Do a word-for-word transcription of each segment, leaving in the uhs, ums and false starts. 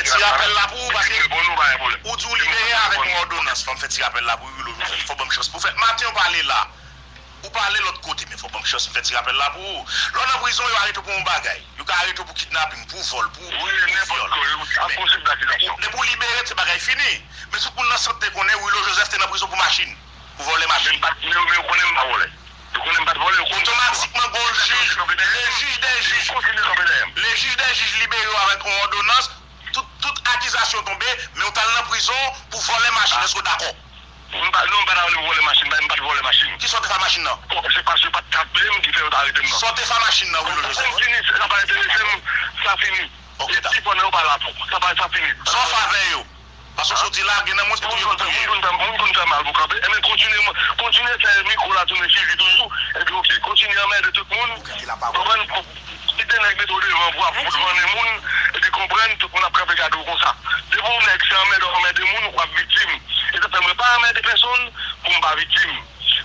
Ti rapèl la pou ou, paske ou di w libere avèk yon òdonans. Fò m fè ti rapèl la pou ou, Wilo Joseph. Fò ban m chans pou w fè. Maten, ou pale la. Ou pale lòt kote, men fò ban m chans m fè ti rapèl la pou ou. Lè w nan prizon, yo arete w pou yon bagay. Yo ka arete w pou kidnaping, pou vòl, pou, pou, pou vyòl. Men, depi w libere, se bagay fini. Men tout moun nan sant te konnen Wilo Joseph te nan prizon pou machin. Pou vòlè machin. Men m pa t, men, men yo konnen m pa vòlè. Yo konnen m pa t vòlè, yo konnen m pa vòlè. Otomatikman, gon jij, le jij dè jij, le jij dè jij libere w avèk yon òdonans, tout, tout akizasyon tonbe, men w t al nan prizon pou vòlè machin. Èske w dakò? M pa, non, m pa t ale vòlè machin, m pa t vòlè machin. Kisa w te fè ak machin nan? Bon, se paske yo pa t ka peye m ki fè yo t arete m nan. Sa w te fè ak machin nan, Wilo Joseph? Fini, sa pa enterese m, sa fini. Ok, dakò. Ti fò nan yo pa la tou. Sa pa, sa fini. Sa w fè avè yo? Paske w sot di la, gen nan moun se touye pou touye. Moun konn fè, moun konn fè mal pou kanpe. Enben, kontinye, kontinye fè mikwo la tounen fizi toujou. Epi, ok, kontinye anmède tout moun. Konprann? Kite nèg mete w devan pou ap vannen moun, epi konprann, tout moun ap kanpe gade w konsa. Depi w nèg se anmède w anmède moun, w ap viktim. E sa fè mwen pa anmède pèsonn pou m pa viktim.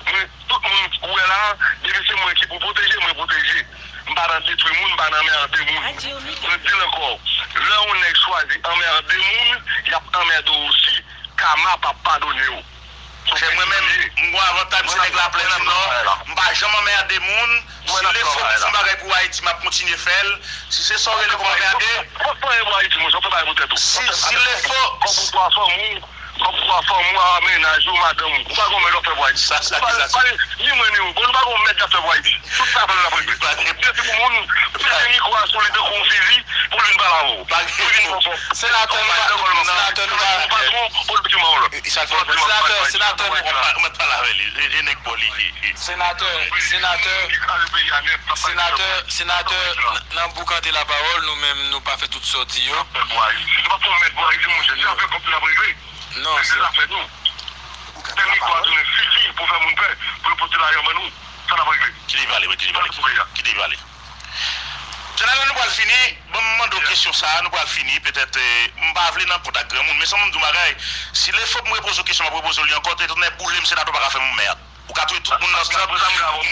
Mwen, tout moun ou wè la, depi se mwen ki pou pwoteje, mwen pwoteje. M pa nan detwi moun, m pa nan anmède moun. Mwen di l ankò, lè yon nèg chwazi anmède moun, y ap anmède w osi, kama p ap padone w. Chè, mwen menm, m gon avantaj, m se nèg Laplèn an Nò. M pa janm anmède moun. Si lefo pou fè yon bagay pou Ayiti, m ap kontinye fè l. Si se sa w rele kòm anmède. Fòk fè yon bagay pou Ayiti, monchè, fè bagay pou tèt ou. Si, si lefo. Kòm ou pwa fanm ou, kòm ou pwa fanm ou, a mennaj ou, madanm ou. Ou pa gon mèt w ap fè pou Ayiti. Sa, sa, sa. Ni mwen, ni ou. Bon, nou pa gon mèt k ap fè pou Ayiti. Tout sa fè l ap regle. Depi pou moun, pete mikwo a sou li tankou yon fizi, pou l vin pale avè w. Pou l vin pran fòs. Senatè, nou pa, senatè, nou pa. Patwon, pou l di mwen lòt. Senatè, senatè, nou pa. Mwen pale avè li. E, e nèg bò li ye. Senatè, senatè, senatè, senatè, n-, nan boukante lapawòl, nou menm, nou pa fè tout sa w di yo. Nou pa fè mèt pou Ayiti, monchè. Se afè kòb n ap regle. Non, se zafè nou. Tèknik la tounen fizi pou fè moun pè, pou yo pote lajan ban nou. Sa n ap regle. Kite li pale, wi, kite li pale. Kite li pale. Jenèral, nou pral fini. Ban m mande w kesyon sa a, nou pral fini. Petèt, eh, m pa vle nan kont ak granmoun, men san m di w bagay, si lefo pou m repoze w kesyon, m ap repoze w li ankò, te tounen boule m, senatè, w pa ka fè m yon mèd. Ou ka touye tout moun nan sant. M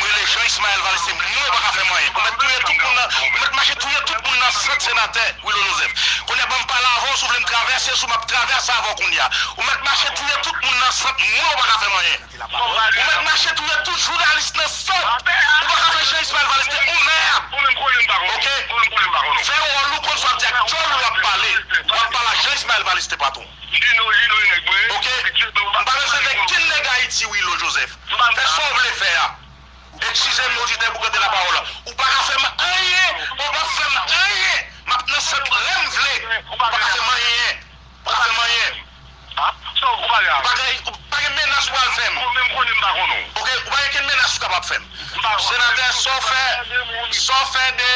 rele Jean Ismaël Valestin. Mwen, ou pa ka fè m anyen. Ou mèt touye tout moun nan, ou mèt mache touye tout moun nan sant, senatè Wilo Joseph. Kounye a, ban m pale avè w, si w vle m travèse sou, m ap travèse avè w kounye a. Ou mèt mache touye tout moun nan sant. Mwen, ou pa ka fè m anyen. Ou mèt mache touye tout jounalis nan sant. Ou pa ka fè Jean Ismaël Valestin yon mèd. Ok? Fè wòl ou, konn sa w ap di ak djòl ou w ap pale. W ap pale a Jean Ismaël Valestin, patwon. Lino, Lino e nèg mwen. Ok? M pa bezwen vle kenn nèg Ayiti, Wilo Joseph. Fè sa w vle fè a. Eskize m, oditè Boukante Lapawòl. Ou pa ka fè m anyen, ou p ap fè m anyen. M ap nan sant lè m vle. Ou pa ka fè m anyen. Ou pa ka fè m anyen. Ou pa gen, ou pa gen menas ou pral fè m. Ok, ou pa gen kenn menas ou kapab fè m. Senatè, sa w fè, sa w fè de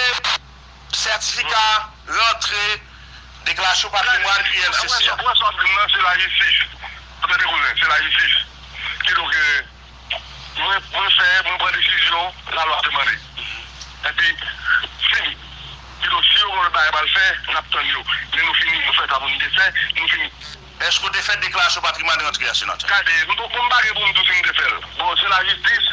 sètifika rantre deklarasyon patrimwàn U L C C a. Mwen, sa w ap di m nan, se lajistis. Ou tande, kouzen, se lajistis. Kidonk, eh, mwen, mwen fè, mwen pran desizyon, lalwa te mande. Epi, fini. Kidonk, si yo gen lòt bagay pral fè, n ap tann yo. Men nou fini, nou fè sa pou nou te fè, nou fini. Èske w te fè deklarasyon patrimwàn rantre a, senatè? Gade, m poko, m pa gen pou m di w si m te fè l. Bon, se lajistis,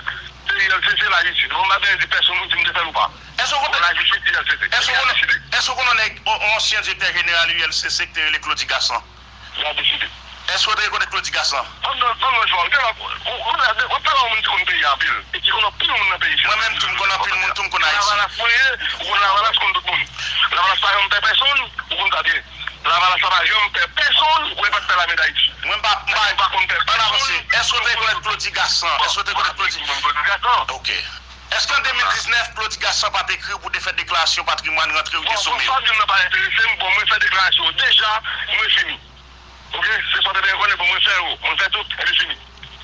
se U L C C, se lajistis. Bon, m pa bezwen di pèsonn si m te fè l ou pa. Èske w konnen, èske w konnen, èske w konnen yon ansyen direktè jeneral U L C C ki te rele Claudy Gassant? L a deside. Èske w te rekonèt Claudy Gassant? Ban m, ban m yon chwa. Ou gen lòt, ou, ou, ou, w ap pale a yon moun ki konn peyi a anpil. E ki konn anpil moun nan peyi isit. Mwen menm tou, m konn anpil moun tou, m konn Ayiti. Lavalas mwen ye, ou konn Lavalas, konn tout moun. Lavalas pa janm pè pèsonn, ou konn sa byen. Lavalas la pa janm pè pèsonn, ou pa t pè lame Dayiti. Mwen m pa, m pa, m pa konn pè pèsonn. Èske w te rekonèt Claudy Gassant? Èske w te rekonèt Claudy? Claudy Gassant. Ok. Èske an de mil diznèf, Claudy Gassant pa t ekri w pou w te fè deklarasyon patrimwàn rantre ou te somè yo? Bon, sa w di m nan pa enterese m. Bon, mwen fè deklarasyon yo deja, mwen fini. Ok, se sa w te bezwen konnen, bon, mwen fè yo, mwen fè tout, epi fini.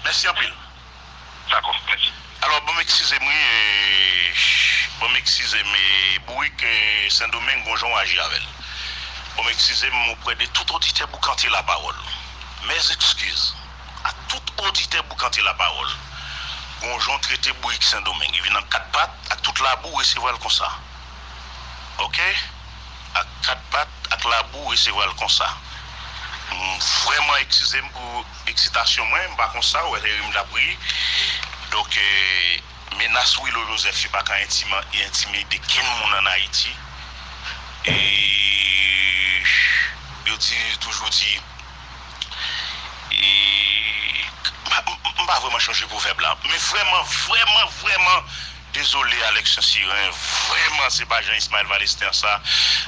Mèsi anpil. Dakò, mèsi. Alò, bon, eskize m, wi, eh, bon, eskize m, eh, bourik, eh, Sendomeng, gon jan w aji avè l. Bon, eskize m oprè de tout oditè Boukante Lapawòl. Mes excuses à tout oditè Boukante Lapawòl. Gon jan w trete bourik Sendomeng, li vin an kat pat, ak tout labou, w resevwa l konsa. Ok? Ak kat pat, ak labou, w resevwa l konsa. M vrèman eskize m pou eksitasyon mwen, m pa konsa, ou wè se ri m t ap ri. Donk, eh, menas Wilo Joseph yo pa ka entima-, entimide kenn moun ann Ayiti. E yo di Mwen chanje pwovèb la. Men vrèman, vrèman, vrèman, dezole Alexion Sirin, vrèman se pa Jean Ismaël Valestin sa.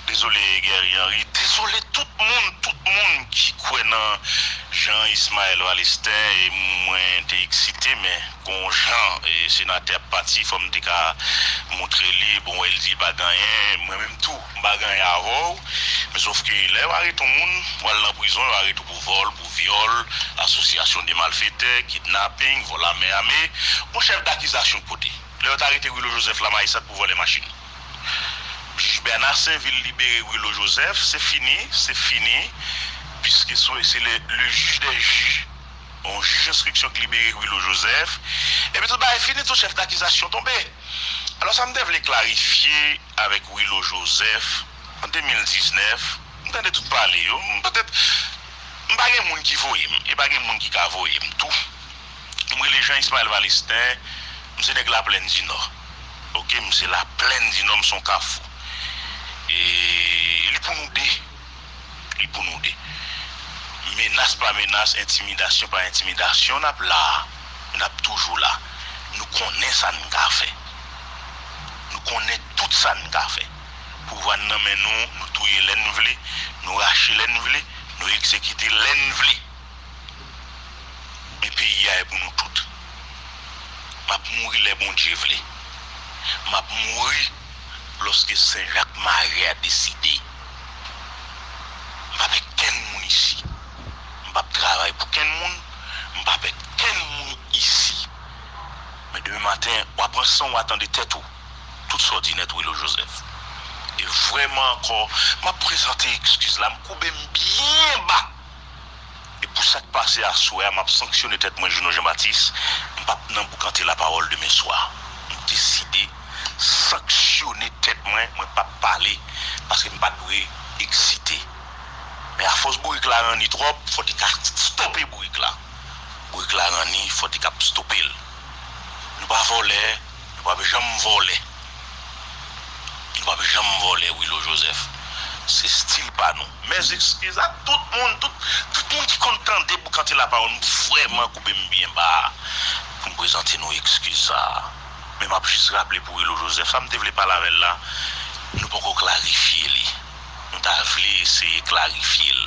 Dezole Guerrier Henry, dezole tout moun, tout moun ki kwè nan Jean Ismaël Valestin, e mwen te eksite, men gon jan e senatè ap pati, fò m te ka montre li, bon, wè, li di li pa gen anyen, mwen menm tou, m pa gen anyen avè w, men sòf ke lè yo arete yon moun, ou al nan prizon, yo arete w pou vòl, pou vyòl, asosyasyon de malfetè, kidnaping, vòl ame ame, gon chèf dakizasyon k pote. Lè yo t arete Willo Joseph la, Maïsat pou vòlè machin. Jij Bernard Sainvil libere Willo Joseph, se fini, se fini, piske se, se le, le jij dè jij, yon jij enstriksyon k libere Willo Joseph, epi tout bagay fini, tout chèf dakizasyon tonbe. Alò, sa m te vle klarifye avèk Willo Joseph, an de mil diznèf, m tande tout pale yo, m petèt, m pa gen moun ki voye m, e pa gen moun ki ka voye m tou. M rele Jean Ismaël Valestin, m se nèg Laplèn di Nò. Oke, m se Laplèn di Nò, m se yon kafou. E li pou nou de. Li pou nou de. Menas pa menas, entimidasyon pa entimidasyon, n ap la. N ap toujou la. Nou konnen sa n ka fè. Nou konnen tout sa n ka fè. Pouvwa n nan men nou, nou touye lè n vle, nou rache lè n vle, nou egzekite lè n vle. Men peyi a e pou nou tout. M ap mouri lè Bondye vle. M ap mouri lòske Sen Jak Mare a deside. M pa pè kenn moun isi. M p ap travay pou kenn moun. M pa pè kenn moun isi. Men demen maten, w a pran san w a tande tèt ou. Tout sa w di nèt Willo Joseph. E vrèman ankò, m ap prezante ekskiz la, m koube m byen ba. E pou sa k pase aswè a, m ap sanksyone tèt mwen, Juno Jean Baptiste, m p ap nan boukante lapawòl demen swa. M deside sanksyone tèt mwen, mwen p ap pale, paske m pa dwe eksite. Men afòs bourik la ranni twòp, fò te ka stope bourik la. Bourik la ranni, fò te ka stope l. Nou pa vòlè, nou p ap janm vòlè. Nou p ap janm vòlè, Willo Joseph. Se stil pa nou. Mes excuses a tout moun, tout, tout moun ki konn tande boukante lapawòl, m vrèman koube m byen ba pou m prezante nou ekskiz sa a. Men m ap jis raple pou Willo Joseph, sa m te vle pale avè l la, nou poko klarifye li. Nou ta vle eseye klarifye l.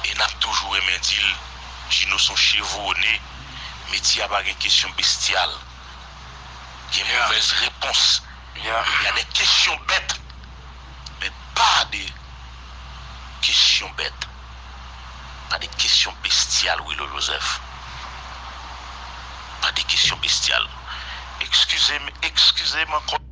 E n ap toujou renmen di l, Juno se yon chevwonnen, metye a pa gen kesyon bestyal. Gen mouvèz repons. Y a des questions bêtes, men pa de kesyon bèt. Pa de kesyon bestyal, Willo Joseph. Pa de kesyon bestyal. Ekskize m, ekskize m ankò.